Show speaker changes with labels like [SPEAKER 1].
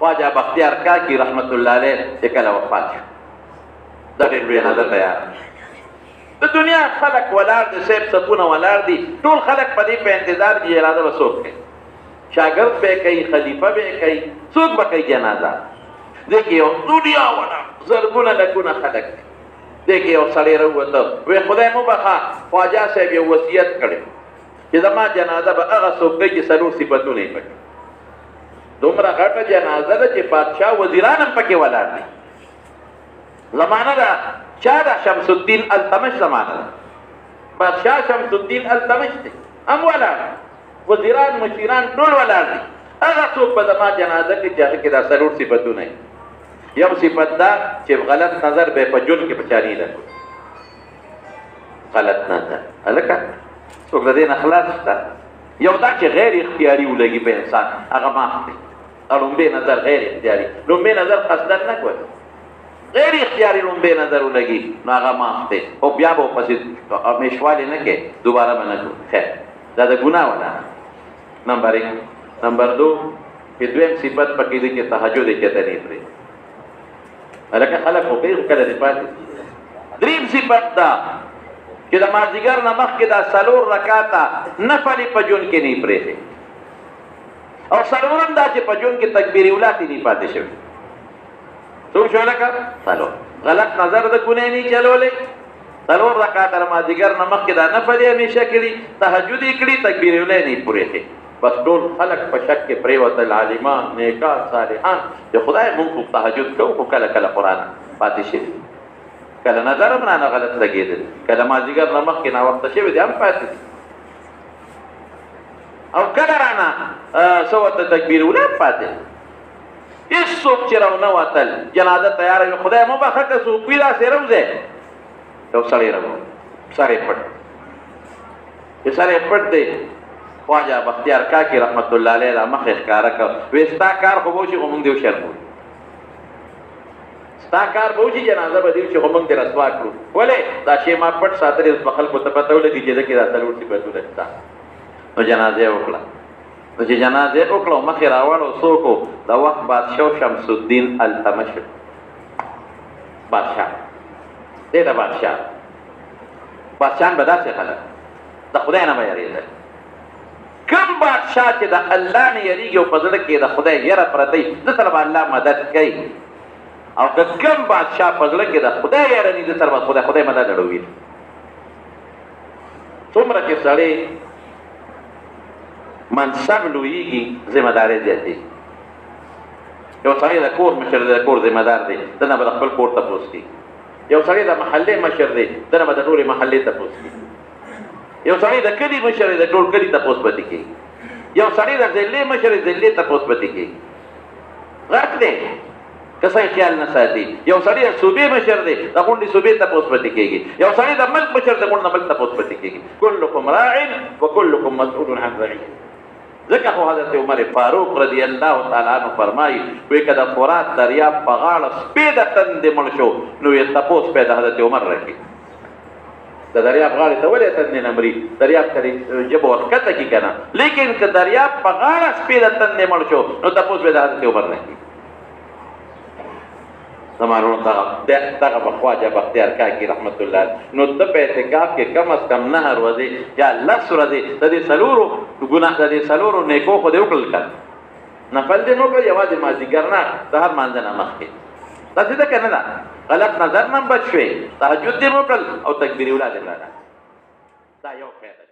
[SPEAKER 1] خواجه بختیار کاکی رحمت الله علیه چې کله وفات شو، دا ډېر لوی جنازه تیار، د دنیا خلک ولاړ دي، صاحب صفونه ولاړ دي، ټول خلک په دې په انتظار دي جنازه به څوک کوي، شاګرد به کوي، خلیفه به کوي، څوک به کوي جنازه. دې کې یو دنیا ولاړ زرګونه لکونه خلک دي. دې کې یو سړی راووته، وایي خدای مو بخښه، خواجه صاحب یو وصیت کړی چې زما جنازه به هغه څوک کوي چې څلور صفتونه یې پکې. دومره غټه جنازه ده چې بادشاه وزیران هم پکې ولاړ دي. زمانه ده چا ده؟ شمس الدین التمش زمانه ده، بادشاه شمس الدین التمش دی، هم ولاړ، وزیران مشیران ټول ولاړ دي. هغه څوک به زما جنازه کې چې هغه کې دا څلور صفتونه وي. یو صفت دا چې غلط نظر به په ژوند کې په چا نه لګوي، غلط نظر هلکه څوک د دې نه خلاص شته. یو دا چې غیر اختیاري ولګي په انسان، هغه معاف دی. لومبی نظر غیر اختیاري، لومبی نظر قصداً نه کوي، غیر اختیاري لومبی نظر ولګي نو هغه معاف دی، خو بیا به ورپسې همیشوالی نه کوي، دوباره به نه کوي. خیر، دا د ګناه ولا نمبر 1. نمبر 2 چې دویم صفت پکې دی چې تهجد یې چېرته نه پرېږدي، هلکه خلک خو کوي خو کله دې پاتې. دریم صفت دا چې د مازدیګر نه مخکې دا څلور رکاته نفل یې په ژوند کې نه پرېښی، او څلورم دا چې په ژوند کې تکبیر اولا ترې نه پاتې شوی. څوک شو لکه څلور؟ غلط نظر د ګناه نه چلولی، څلور رکاته د مازدیګر نه مخکې دا نفل یې همیشه کړي، تهجد یې کړي، تکبیر اولا یې نه پرېښی. بس ټول خلک په شک کې پرېوتل، عالمان، نیکان، صالحان، چې خدای مونږ خو تهجد کوو خو کله کله قرآن پاتې شوي، کله نظر هم رانه غلط لګېدل، کله مازدیګر نه مخکې ناوخته شوی دی هم پاتې دي، او کله رانه څه ورته تکبیر اولا هم پاتې. هېڅوک چې راونه وتل، جنازه تیاره وي، خدای مو بخښه که څوک وي داسې راوځی. یو سړی راووت، سر یې پټ، چې سر یې پټ دی، خواجه بختیار کاکي رحمت الله علیه دا مخ یې ښکاره کړ، وایي ستا کار خو به وشي خو موږ دې وشرمولو، ستا کار به وشي، جنازه به دې وشي خو موږ دې رسوا کړو. ولې دا شی ما پټ ساتلی، اوس به خلکو ته پته ولګي چې ده کې دا څلور صفتونه شته. نو جنازه یې وکړه، نو چې جنازه یې وکړه او مخ یې راواړو، څوک و؟ د وخت بادشاه شمس الدین التمش بادشاه دی. د بادشاه بادشاهان به داسې خلک د خدای نه به یېرېدل. کوم بادشاه چې د الله نه یېرېږي او په زړه کې د خدای یره پرته وي، ده سره به الله مدد کوي. او که کوم بادشاه په زړه کې د خدای یره نه وي، ده سره به خدای مدد اړوي. څومره چې سړی منصب لویږي، ذمه داري زیاتېږي. یو سړی د کور مشر دی، د کور ذمه دار دی، ده نه به د خپل کور تپوس کوي. یو سړی د محلې مشر دی، ده نه به د ټولې محلې تپوس کوي. یو سړی د کلي مشر دی، د ټول کلي تپوس پتې کوي. یو سړی د ضلعې مشر دی، ضلعې تپوس پتې کوي. غټ دی که صحیح خیال نه ساتي. یو سړی د صوبې مشر دی، د غونډې صوبې تپوس پتې کېږي. یو سړی د ملک مشر دی، غونډ د ملک تپوس پتې کېږي. کلکم راع وکلکم مسؤول عن رعیته. ځکه خو حضرت عمر فاروق رضی الله تعالی عنه فرمایي، وایي که د فرات دریاب په غاړه سپی د تندې مړ شو، نو یې تپوس پې د حضرت عمر رکې. د دریاب غاړې ته ولې تندې نه مري؟ دریاب ته ژبه ورښکته کړي که نه، لیکن که دریاب په غاړه سپی د تندې مړ شو، نو تپوس به د حضرت عمر نه کړي. زما وروڼو، دغه به خواجه بختیار کاکي رحمت الله، نو ته په اعتکاف کې کم از کم 9 ورځې یا 10 ورځې د دې څلورو ګناه، د دې څلورو نیکو خو دې وکړل که نفل دې نه وکړ، یوازې مازدیګر نه، سهار لمانځه نه مخکې. داسې ده که نه ده؟ غلط نظر نه هم بچ شوې، تهجد دې وکړل او تکبیر اولا دې ولاړه. دا یو فایده.